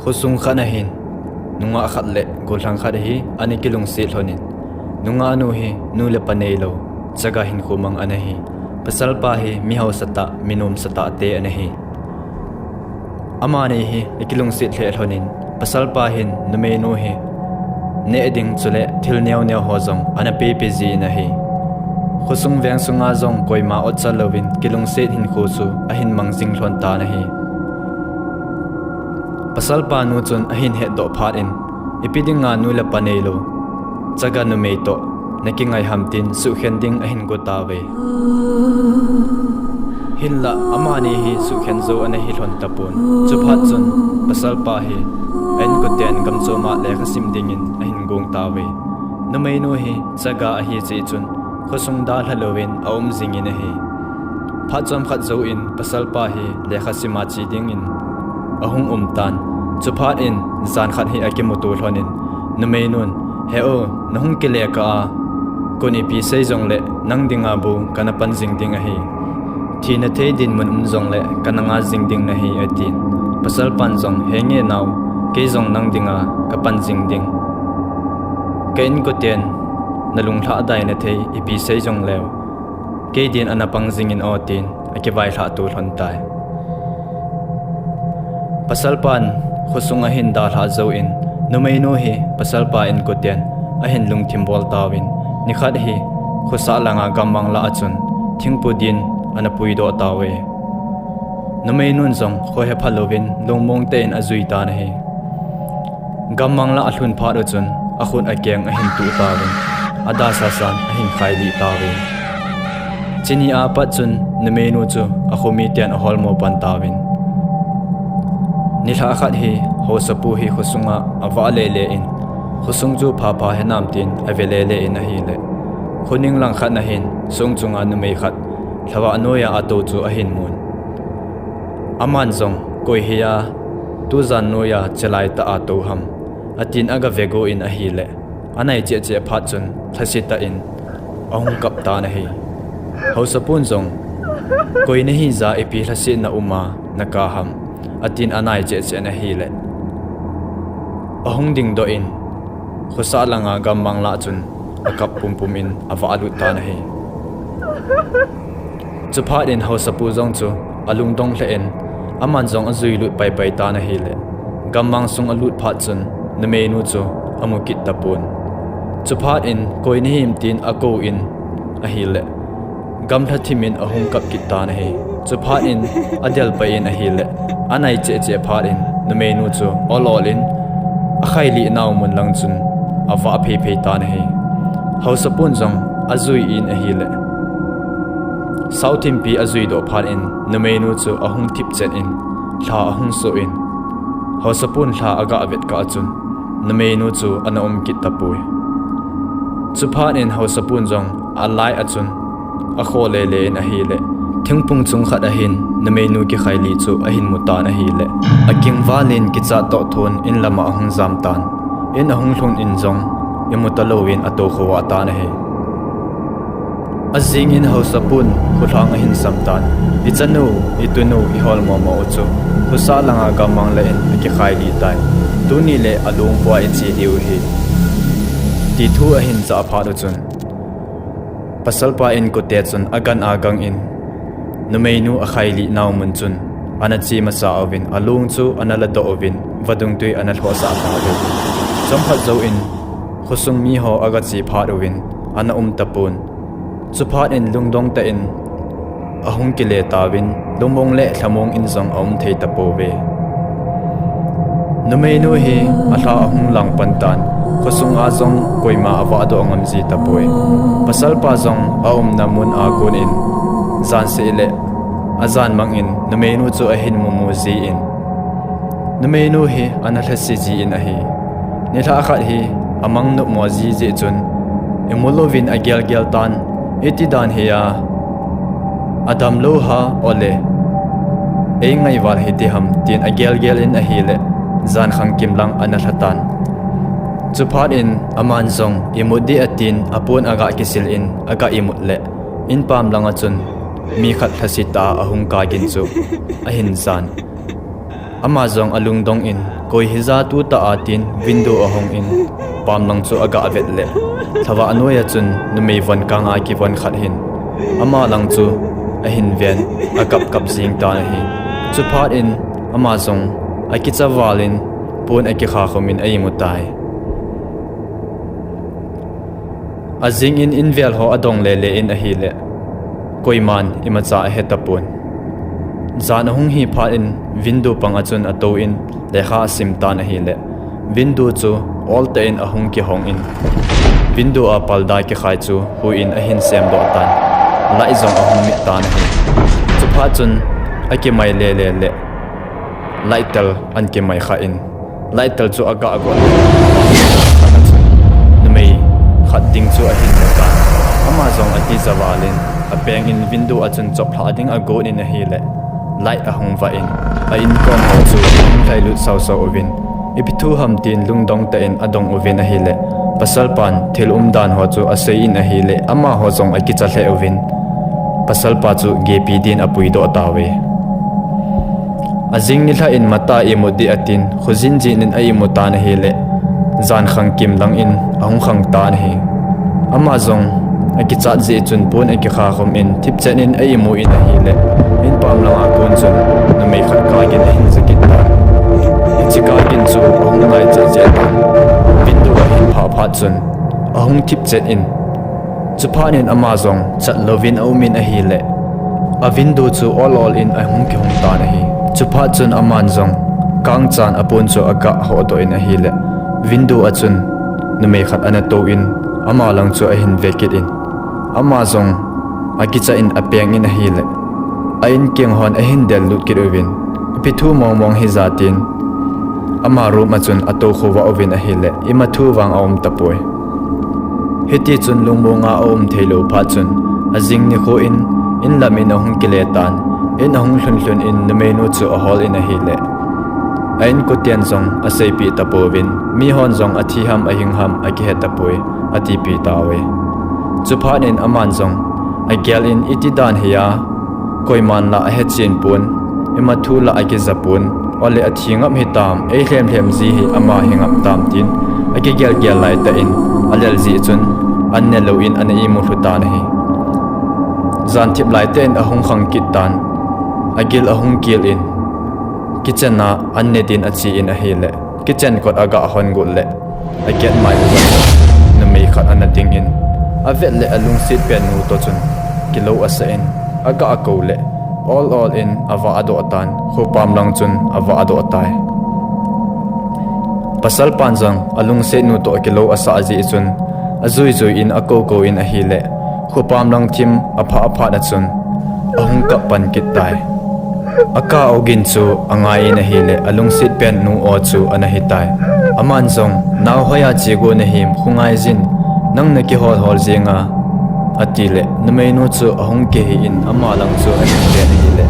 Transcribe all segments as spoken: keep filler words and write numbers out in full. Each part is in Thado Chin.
Khosung khat ahin, nungah khat le gollhang khat hi ana kilungset lhonin, nungah nu hi nu le pa neilou, chaga hinkho mang ana hi. Pasalpa hi mi hausa tah, mi nomsa tah te ana hi. Amani hi akilungset lheh lhonin, pasalpa hin numeinu hi neh ding chule thil neo neo ho jong ana pepe jin ahi. Khosung veng sunga jong koima otchal louvin kilungset hinkho chu ahin mang jing lhon tan ahi. Pasalpa nu chun ahin hetdoh phat in, ipi dinga nu le pa neilou, chaga numei toh nakingai ham tin suhkhen ding ahin go tauve. Hinlah amani hi suhkhen jou ana hi lhon tapon. Chuphat chun pasalpa hi a inkoten gamchom a lekha sim dingin ahin gong tauve. Numeinu hi chaga ahi jeh chun khosung dalha louvin aum jingin ahi. Phat chomkhat jouvin pasalpa hi lekha sima che dingin ahung um tan. Chuphat in jan khat hi akimuto lhonin, numeinun, "He u, nahung kile kah a, kon ipi sei jongle nang dinga bou kana pan jing ding ahi. Thina thei dinmun um jongle kana nga jing ding nahi," atin. Pasalpan jong, "Henge nao, kei jong nang dinga kapan jing ding. Ka inkoten nalunglhadai nathei ipi sei jongleu, kei din ana pang jingin o," tin akivailhahto lhon tai. Pasalpan khosung ahin dalhah jouvin, numeinu hi pasalpa inkoten ahin lungthim bol tauvin, nikhat hi khosah langa gammang lah a chun thingpu din ana puidoh tauve. Numeinun jong kho hepha louvin lungmong tah in ajui tan ahi. Gammang lah alhun phat u chun akhut akeng ahin tuh tauvin, adasasan ahin khailih tauve. Chuni apat chun numeinu chu akho miten aholmo pan tauvin, nilhah khat hi haosapu hi khosunga avah lele in, khosung chu phapha henam tin ave lele in ahile, khoning lang khat nahin song chunga numei khat lhavah noiya atou chu ahin mun. Aman jong, "Koi hi a, tujan noiya chelai tah a tou ham?" atin agave go in ahile, anai cheh cheh phat chun lhasetah in ahung kap tan ahi. Haosapun jong, "Koi nahi jeh a ipi lhasetna uma nakap ham?" atin anai cheh cheh in ahile, ahung dingdoh in khosah langa gammang lah chun akap pumpum in avah lut tan ahi. Chuphat in haosapu jong chu alungdong lheh in, aman jong ajui lut paipai tan ahile, gammang sung alut phat chun numeinu chu amu kit tapon. Chuphat in, "Koi nahim?" tin akou in ahile, gamlha thim in ahung kap kit tan ahi. Chuphat in adelpai in ahile, anai cheh cheh phat in numeinu chu ol ol in akhailih nau mun lang chun avah phei phei tan ahi. Haosapun jong ajui in ahile, saothimpi ajui doh phat in numeinu chu ahung thip chet in lha ahung soh in, haosapun lha agah vet kah a chun numeinu chu ana um kit tapoi. Chuphat in haosapun jong alai a chun akho lele in ahile, thingphung chung khat ahin numeinu kikhailih chu ahin mu tan ahile, akingval in kichat toh thon in lama ahung jam tan. In ahung lhun in jong imu talouvin atou khovah tan ahi. Ajing in haosapun kholhang ahin sam tan, "Ichanu, itunu, iholmo mo u chu khosah langa gammang lah in akikhailih tai. Tuni le along pua iche diu ahi," ti thu ahin jah phat u chun, pasalpa inkote chun agan agang in numeinu akhailih nau mun chun ana che masa uvin, along chu ana ladoh uvin, vadung tui ana lhohsah phat uvin, chomkhat jouvin khosung miho agache phat uvin ana um tapon. Chuphat in lungdong tah in ahung kile tauvin, lungmong le lhamong in jong aum thei tapouve. Numeinu hi alha ahung lang pan tan, khosunga jong koima avahdoh ngam ji tapoi. Pasalpa jong aumna mun a kon in, jan seh le ajan mang in numeinu chu ahin mumu jin, numeinu hi ana lhase jin ahi. Nilhah khat hi amang nopmo ji jeh chun, imu louvin agelgel tan, iti dan hi a, adamlou ham ole, eingai val hiti ham, tin agelgel in ahile, jan khangkim lang ana lha tan. Chuphat in aman jong imut dih atin, apon aga kisil in aga imut le, inpam langa chun mi khat lhasetah a ahung kap gin chu ahin jan. Ama jong alungdong in, Koi hija tu ta a tin window ahong in, pam lang chu aga vet le, lhavah noi a chun numei von kang a kivon khat hin ama lang chu ahin ven, akap kap jing tan ahi. Chuphat in ama jong akicha val in pon akikha khum in a imu tai. Ajing in invel ho adong lele in ahile, koiman imacha ahe tapon. Jan ahung hi phat in window pang a chun atou in lekha asim tan ahile, window chu ol tah in ahung kihong in, window a parda kikhai chu hui in ahin semdoh tan, light jong ahung mit tan ahi. Chuphat chun akimai lele le light tel an kimai kha in, light tel chu aga got. Numei khat ding chu ahin mu tan. Ama jong atija val in, apeng in window a chun choplhah ding agot in ahile, light ahung vah in, a inkom ho chu ahung lhailut sausau uvin, ipi thu ham tin lungdong tah in adong uvin ahile, pasalpan thil umdan ho chu asei in ahile, amaho jong akicha lheh uvin, pasalpa chu gepi din apuidoh tauve. Ajing nilhah in mata imut dih atin, khojin jin in a imu tan ahile, jan khang kim lang in ahung khang tan ahi. Ama jong akichat jeh chun pon akikha khum in thipchen in a imu in ahile, in pam langa kon chun numei khat kagin ahin ja kit tan. Hiche kagin chu ahung ngaichat jeh tan, window ahin phah phat chun ahung thipchen in, chuphat in ama jong chat louvin aum in ahile, a window chu ol ol in ahung kihong tan ahi. Chuphat chun aman jong kangchan apon chu aga hodoh in ahile, window a chun numei khat ana tou in, ama lang chu ahin ve kit in, ama jong akicha in apeng in ahile, a inkeng hon ahin del lut kit uvin, ipi thu mong mong hija tin ama room a chun atou khovah uvin ahile, ima thu vang aum tapoi. Hitichun lungmonga aum theilou phat chun, ajing nikho in, in lam in ahung kile tan, in ahung lhun lhun in numeinu chu ahol in ahile, a inkoten jong aseipeh tapouvin, mihon jong athi ham ahing ham akihe tapoi, atipeh tauve. Chuphat in aman jong agel in, iti dan hi a, koiman la ahechen pon, ima thu la akija pon, ole athi ngap hitam, eilhem lhem ji hi ama hi ngap tam tin, akigel gel laitah in, alel jeh chun, an ne lou in ana imu lhu tan ahi. Jan thip laitah in ahung khang kit tan, agil ahung kil in, kitchen a an ne din ache in ahile, kitchen kot aga hon got le, agate mai uva numei khat ana ding in, avet le alungset pen nu toh chun kilou asah in, aga kou le, ol ol in avah adoh tan, khopam lang chun avah adoh tai. Pasalpan jong alungset nu toh kilou asah jeh chun, ajui jui in akou kou in ahile, khopam lang thim aphah aphat a chun, ahung kap pan kit tai. Akah ogin chu angai in ahile, alungset pen nu o chu ana hitai. Aman jong, naohoiya che go nahim, khongai jin, nang nakihol hol jeng a, atile, numeinu chu ahung kihi in ama lang chu ahin ven ahile,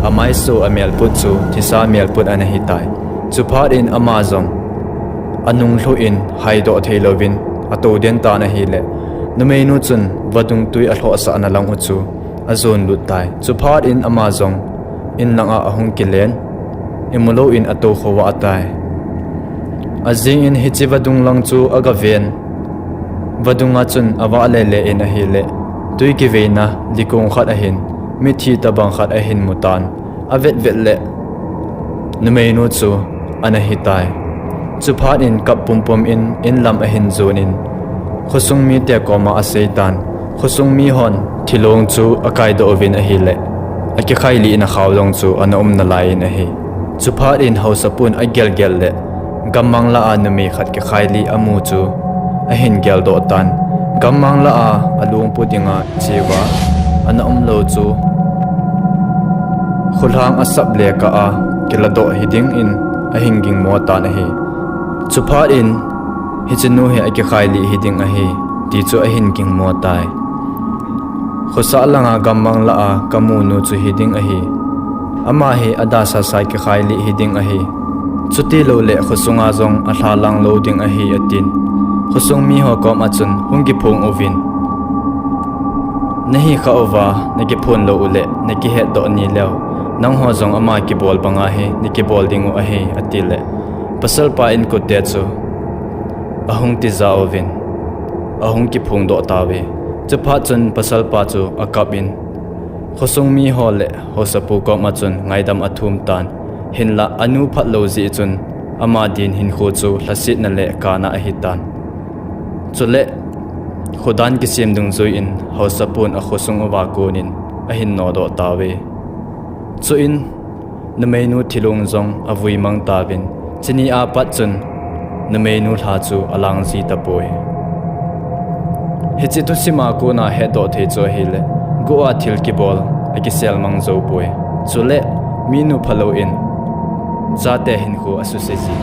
amaiso amelput chu thisa melput ana hitai. Chuphat in ama jong anung lhu in haidoh theilouvin atou den tan ahile, numeinu chun vadung twi alhohsah na lang u chu ajon lut tai. Chuphat in ama jong in langa ahung kilen, imu lou in atou khovah tai. Ajing in hiche vadung lang chu aga ven, vadunga chun avah lele in ahile, twi kiveina likong khat ahin, mithi tobang khat ahin mu tan, avet vet le, numeinu chu ana hitai. Chuphat in kap pumpum in, in lam ahin jon in, khosung mite koma asei tan, khosung mihon thilong chu akaidoh uvin ahile, akikhailih na khao jong chu ana um nalai in ahi. Chuphat in haosapun agel gel le, gammang lah a numei khat kikhailih amu chu ahin geldoh tan, gammang lah a alungpu dinga cheuva ana umlou chu, kholhang asap le kah a kiladoh hiding in ahin gingmo tan ahi. Chuphat in, hichenu hi akikhailih hiding ahi, ti chu ahin gingmo tai. Khosah langa gammang lah a kamu nu chu hiding ahi. Ama hi adasasa kikhailih hiding ahi. Chutiloule khosunga jong alhalang lou ding ahi, atin. Khosung miho koma chun, hung kiphong uvin, nahi khah uva nakiphon lou uleh nakihetdoh nileu, nangho jong ama kibol banga hi nakibol dingu ahi, atile, Pasalpa inkote chu ahung tija uvin, ahung kiphongdoh tauve. Chuphat chun pasalpa chu akap in, khosung miho le haosapu koma chun ngaidam athum tan. Hinlah anu phatlou jeh chun ama din hinkho chu lhasetna le kana ahitan. Chule khodan kisem dungjuiyin haosapun akhosung uva konin ahin nodoh tauve. Chuin numeinu thilong jong avui mang tauvin, chuni apat chun numeinu lha chu alang ji tapoi. Hiche thusima kona hetdoh thei chu ahile, go a thil kibol akisel mang jou poi. Chule minu phalouvin chate hinkho asuse ji.